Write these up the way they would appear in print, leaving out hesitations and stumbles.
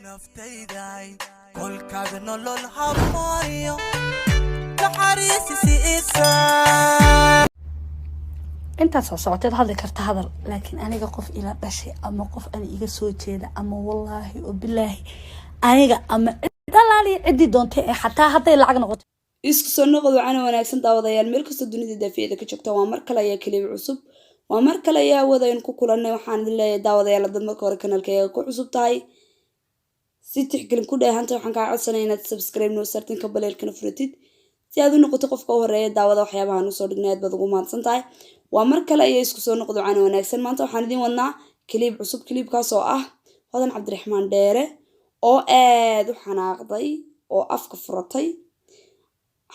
Naftayday kolkaad nolol habmayo naxariisi siisa. Intaad soo socoteed hadli karta hadal, laakiin aniga qof ila dhashay ama qof ani iga soo jeeda ama wallaahi oo bilaahi aniga ama cid alaaliya ciddii doontay ee xataa hadday lacag noqoto. Isku soo noqod wacana wanaagsan, daawadayaal, meel kastoo dunida daafiyada ka joogta. Waa mar kale ayaa clip cusub, waa mar kale ayaa wadaynu ku kulannay. Waxaan idin leeyahay, daawadayaal, dad marka hore kanalkayaga ku cusub tahay, si tixgelin ku dheehanta waxaan kaa codsanaya inaad subscribe noo sartinka baleelkana furatid si aad u noqoto qofka u horeeya daawada waxyaabahaan usoo dhignay. Aad baad ugu mahadsan tahay. Waa mar kale ayaa isku soo noqod wacana wanaagsan. Maanta waxaan idiin wadnaa clip cusub, clipkaas oo ah Hodan Cabdiraxmaan Dheere oo aad u xanaaqday oo afka furatay,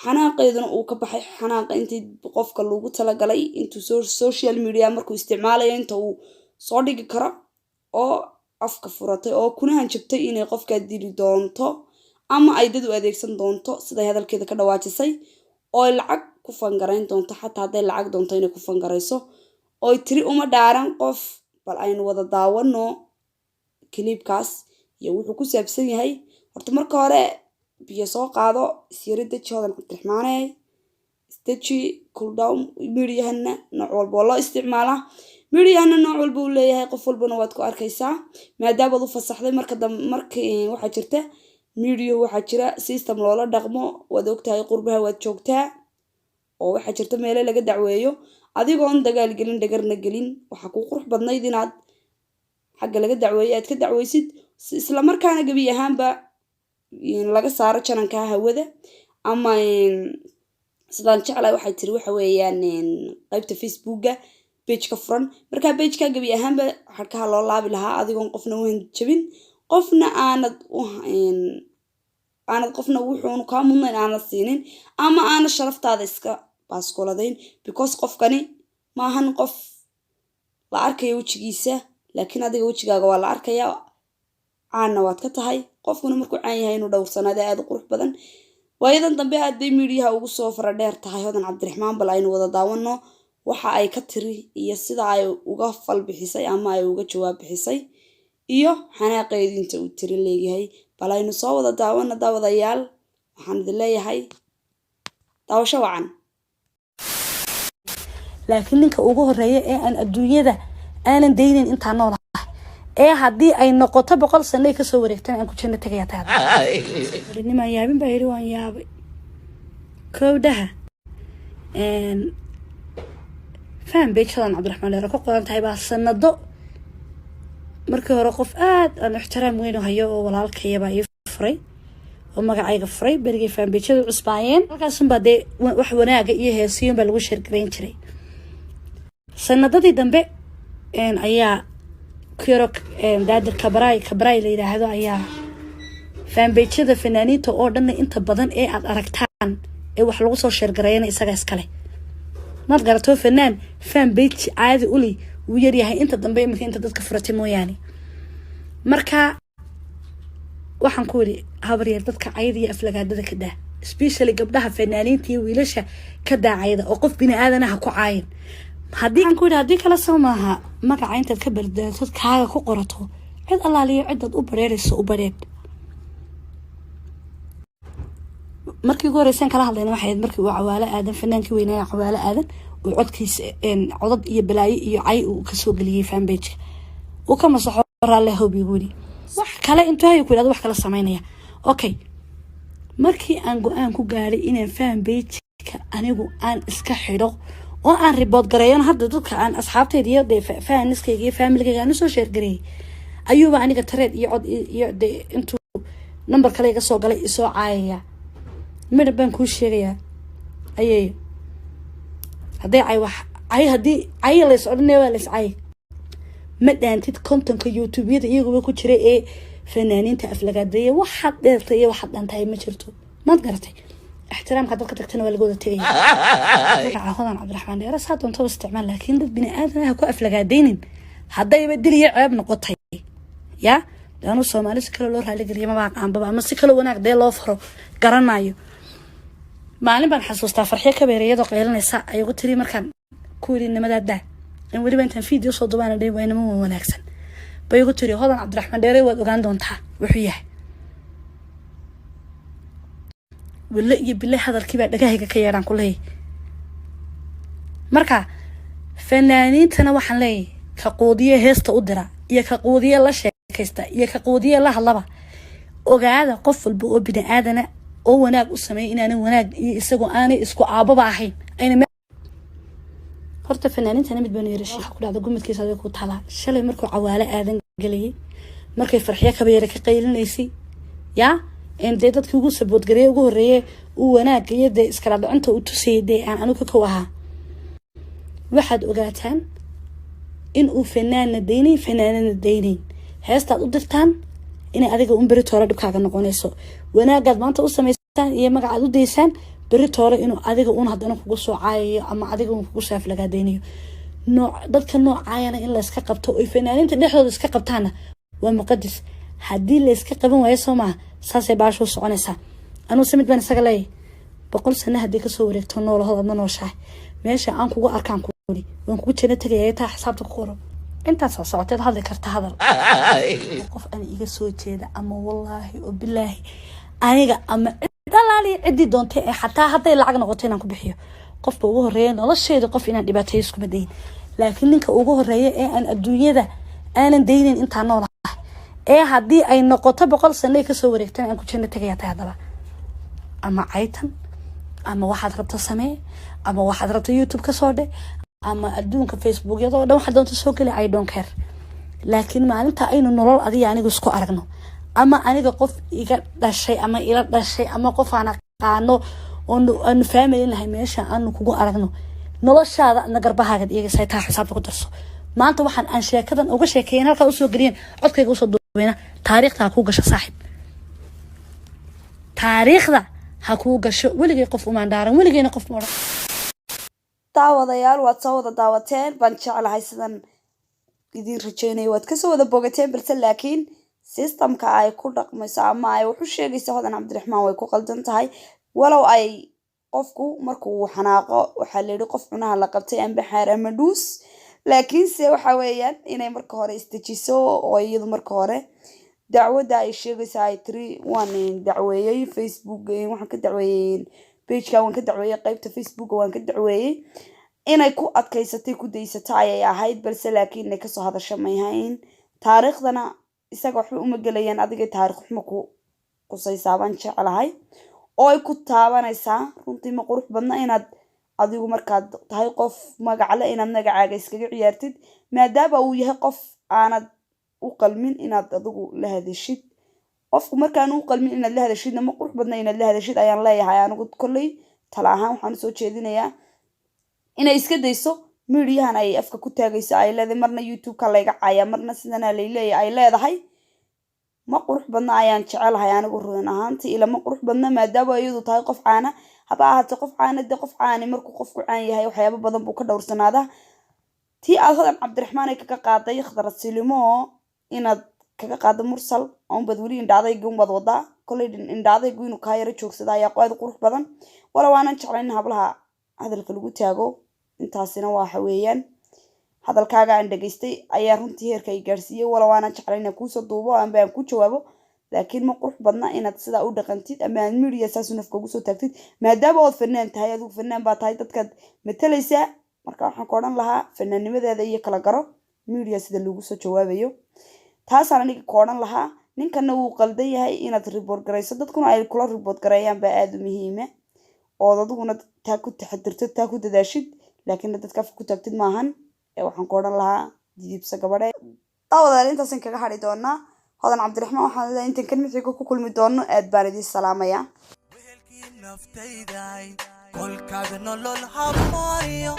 xanaaqeeduna uu ka baxay xanaaqa intii qofka lagu talagalay intuu social media markuu isticmaalayo inta uu soo dhigi karo, oo afka furatay oo kuna hanjabtay inay qofkaa dili doonto ama ay dad u adeegsan doonto, siday hadalkeeda ka dhawaajisay, oo ay lacag ku fangarayn doonto, xataa hadday lacag doonto inay ku fangarayso, ooy tiri uma dhaaran qof. Bal aynu wada daawano clipkaas iyo wuxuu ku saabsan yahay. Horta marka hore biyo soo qaado, isyara deji, Hodan Cabdiraxmaane, isdeji, cool down. Mediahana nooc walba oo loo isticmaalaa, mediahana nooc walba uu leeyahay, qof walbana waad ku arkaysaa maadaamaad u fasaxday. Marka dambe markii waxaa jirta media, waxaa jira system loola dhaqmo. Waad ogtahay, qurbaha waad joogtaa, oo waxaa jirta meelo laga dacweeyo adigoon dagaal gelin, dhagarna gelin. Waxaa kuu qurux badnayd inaad xagga laga dacweeyo aad ka dacweysid, islamarkaana gebi ahaanba laga saaro jananka hawada. Ama sidaan jeclahay waxay tiri waxa weeyaan qaybta Facebooka page ka furan. Markaa pageka gebi ahaanba xadhkaha loo laabi lahaa, adigoon qofna u hanjabin, qofna aanad u aanad qofna wuxuunu kaa mudnayn aanad siinin, ama aanad sharaftaada iska baaskuladayn, because qofkani maahan qof la arkayo wejigiisa, laakiin adiga wejigaaga waa la arkayaa, caanna waad ka tahay. Qofkuna markuu caan yahay inuu dhowrsanaada aada u qurux badan. Waayadan dambe aad bay miidiyaha ugu soo fara dheer tahay Hodan Cabdiraxmaan. Bal aynu wada daawano waxa ay ka tiri iyo sida ay uga fal bixisay ama ay uga jawaab bixisay iyo xanaaqeedu inta uu tiri leeyahay. Bal aynu soo wada daawano, daawadayaal. Waxaan idin leeyahay daawasho wacan. Laakiin ninka ugu horeeya ee aan adduunyada aanan daynayn intaa noolahay, ee haddii ay noqoto 100 sano ay kasoo wareegtaan aan ku janno tegaya taada, nimaan yaabin baa yidhi. Waan yaabay kowdhaha. Fan page Hodan Cabdiraxmaan Dheere ku qoran tahay baa sanado markii hore qof aad aan ixtiraam weyn u hayo oo walaalkayabaa ii furay oo magacayga furay berigay fan pageyadu cusbaayeen. Halkaasunbaa dee wax wanaaga iyo heesiyon baa lagu share garayn jiray. Sanadadii dambe ayaa kuyaro Daadir Kabaraay Kabaraay la yidhaahdo ayaa fan pageyada fanaaniinta oo dhanna inta badan ee aad aragtaan ee wax lagu soo share gareeyana isaga iskale. Maad garatoo? Fanaan fan page caadi uli wuu yaryahay inta dambe, iminka inta dadka furatay mooyaane. Marka waxaan ku yidhi, habaryar, dadka cayda iyo aflagaadada ka daa, especially gabdhaha fanaaniinta iyo wiilasha ka daa cayda, oo qof bini aadanaha ku caayin. Haddii aan ku yidhi, haddii kale soo maaha magaca intaad ka bardaatod kaaga ku qorato, cid allaaliyo cidaad u bareerayso u bareed. Markii ugu horreysaan kala hadlayna waxay ahayd markii uu Cawaalo Aadan, fanaankii weynaa Cawaalo Aadan, uu codkiisa codad iyo balaayo iyo cay uu kasoo geliyey fan pageka, uu ka masaxo, raalle hobi buu yidhi. Wax kale intuu hayo ku yidhahdo wax kala sameynaya. Okay, markii aan go-aan ku gaadhay inaan fan pageka anigu aan iska xidho oo aan report gareeyona, hadda dadka aan asxaabtayda iyo dee fanskayga iyo familykayga aan usoo share gareeyay, ayuuba aniga threat iyo cod iyo dee intuu number kale iga soo galay isoo caayaya. Midhab baan kuu sheegayaa ayeeyo, hadday cay wax cay, haddii cay lays odhanaya waa lays cay. Ma dhaantid 50-ka YouTubeyada iyaguba ku jira ee fanaaniinta aflagaadeeya. Waxaad dheertay iyo waxaad dhantahay ma jirto. Maad garatay? Ixtiraamka dadka tagtana waa laga wada tegaya. Magaca Hodan Cabdiraxmaan Dheere saa doontaba isticmaal, laakiin dad bini aadan ah ku aflagaadeynin. Haddayba diliyo ceeb noqotay ya anu Soomaali si kale loo raaligeliya maba aqaanbaba, ama si kale wanaag dee loo faro garan maayo. Maalin baan xasuustaa Farxiyo Kabeere iyadoo qaylinaysa ay ugu tiri markaan ku yidhi nimadaa daa, in weliba intaan video soo dubaana dhin waa inama wanaagsan. Bay igu tiri, "Hodan Cabdiraxmaan Dheere waad ogaan doontaa wuxuu yahay." Wille iyo bile hadalkii baa dhagahayga ka yeedhaan ku leeyahy. Marka fanaaniintana waxaan leeyahay, ka quudiye heesta u dira iyo ka quudiye la sheekaysta iyo ka quudiye la hadlaba, ogaada qof walba oo bini aadana oo wanaag u sameeya inaanan wanaag iyo isagoo aanay isku aababa ahayn. Ayna horta fanaaniintana mid baan yiri, waxa ku dhacda gumudkiisa adiga ku talaa. Shalay markuu Cawaale Aadan gelayay, markay Farxiyo Kabayare ka qaylinaysay, yaa dee dadkii ugu saboodgareeye ugu horeeye uu wanaagga iyo dee iskala dhicinta uu tusayay, dee aan anigu ka kow ahaa, waxaad ogaataan in uu fanaanna daynayn, fanaanana daynayn. Heestaad u dirtaan inay adiga un beri toole dhibkaaga noqonayso. Wanaagaad maanta u samaysaan iyo magacaad u daysaan, beri toole inuu adiga un haddana kugu soo caayayo ama adiga un kugu soo aflagaadaynayo. Nooc dadka noocaayana in layska qabto oy fanaaniinta dhexdooda iska qabtaana waa muqadis. Haddii layska qaban waayo, soo maaha, saasay baashuu soconaysaa. Anuu se mid baan isaga leeyahay: 100 sano haddii kasoo wareegto noolahood, adna nooshahay, meesha aan kugu arkaan kuuri waan kugu jana tegaya. Taa xisaabta ku qoro. Intaad soo socoteed hadli karta hadal. Qof aan iga soo jeeda ama wallaahi oo bilaahi aniga ama cid alaaliya ciddii doontay ee xataa hadday lacag noqoto inaan ku bixiyo, qofka ugu horeeya nolosheeda qof inaan dhibaateeyo iskuma dayin. Laakiin ninka ugu horeeya ee aan adduunyada aanan daynayn intaa noolahay ee haddii ay noqoto 100 sano ay kasoo wareegtaan aan ku janno tegaya tahay. Haddaba ama caytan ama waxaad rabto samee ama waxaad rabto YouTube ka soo dhe ama adduunka Facebookyada oo dhan waxaad doonto soo geli, I don't care. Laakiin maalinta aynu nolol adiga anigu isku aragno, ama aniga qof iga dhashay ama ila dhashay ama qof aan aqaano oonu aanu family nahay, meesha aanu kugu aragno, noloshaada adna garbahaaga iyagasa. Taa xisaabta ku darso. Maanta waxaan aan sheekadan uga sheekeeyen, halkaa usoo geliyeen, codkayga usoo duubeyna, taariikhda ha kuu gasho, saaxib, taariikhda ha kuu gasho. Weligay qof umaan dhaaran, weligayna qof ma odhan. Daawadayaal, waad soo wada daawateen baan jeclahay, sidan idiin rajeynayo waad kasoo wada bogateen. Balse laakiin systemka ay ku dhaqmayso ama ay wax u sheegayso Hodan Cabdiraxmaan way ku qaldan tahay. Walow ay qofku markuu xanaaqo, waxaa layidhi qof cunaha la qabtay amba xaar ama dhuus, laakiinse waxa weeyaan inay marka hore isdejiso oo iyadu marka hore dacwadda ay sheegaysa ay tiri waan dacweeyey Facebook, waxaan ka dacweeyey pageka, waan ka dacweeyey qeybta Facebook, waan ka dacweeyey, inay ku adkaysatay, ku daysato ayay ahayd. Balse laakiin inay kasoo hadasho may hayn. Taariikhdana isaga waxba uma gelayaan, adigay taariikh xumo ku qusaysaa baan jeclahay oo ay ku taabanaysaa. Runtii ma qurux badna inaad adigu markaad tahay qof magacle inaad magacaaga iskaga ciyaartid, maadaama uu yahay qof aanad u qalmin inaad adigu la hadashid. Qofku markaan u qalmin inaad la hadashidna, ma qurux badna inaad la hadashid ayaan leeyahay. Anigu kolley tala ahaan waxaan usoo jeedinayaa inay iska dayso midiyahan ay afka ku taagayso, ay leedahay marna YouTube-ka layga caaya, marna sidana layleeya ay leedahay. Ma qurux badna ayaan jecelahay anigu run ahaantii, ilama qurux badna, maadaama iyadu tahay qof caana. Haba ahaatee qof caana, dee qof caani markuu qofku caan yahay waxyaabo badan buu ka dhowrsanaadaa. Tii aad Hodan Cabdiraxmaan ay kaga qaaday Khadra Silimo inaad kaga qaado Mursal unbaad weli indhaadaygi unbaad wadaa. Kolley indhaadaygu inuu kaa yaro joogsada ayaa aad u qurux badan, walow aanan jeclayn in hablaha hadalka lagu taago. Intaasina waxa weeyaan hadalkaaga aan dhegaystay ayaa runtii heerka ay gaarsiiyey, walow aanan jeclayn inaan kuusoo duubo amba aan ku jawaabo. Laakiin ma qurux badna inaad sidaa u dhaqantid ama aad media saasu nafka ugu soo taagtid, maadaama ood fanaan tahay. Adigu fanaan baa tahay, dadkaad matalaysaa. Marka waxaan ku odhan lahaa fanaannimadeeda iyo kala garo media sida lagu soo jawaabayo. Taasaan aniga ku odhan lahaa. Ninkana wuu qaldan yahay. Inaad report garayso, dadkuna ay kula report gareeyaan baa aada u muhiima, ood adiguna taa ku taxadirto, taa ku dadaashid, laakiin dadka afka ku taagtid maahan. Ee waxaan ku odhan lahaa didibsa gabadhe. Daawadaal, intaasan kaga hadhi doonaa Hodan Cabdiraxmaan. Waxaan leeyahay intan kan mixiga ku kulmi doono, aad baan idiin salaamayaa. Wehelkii naftayday, kolkaad nolol habmooniyo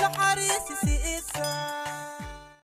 naxariisi siisa.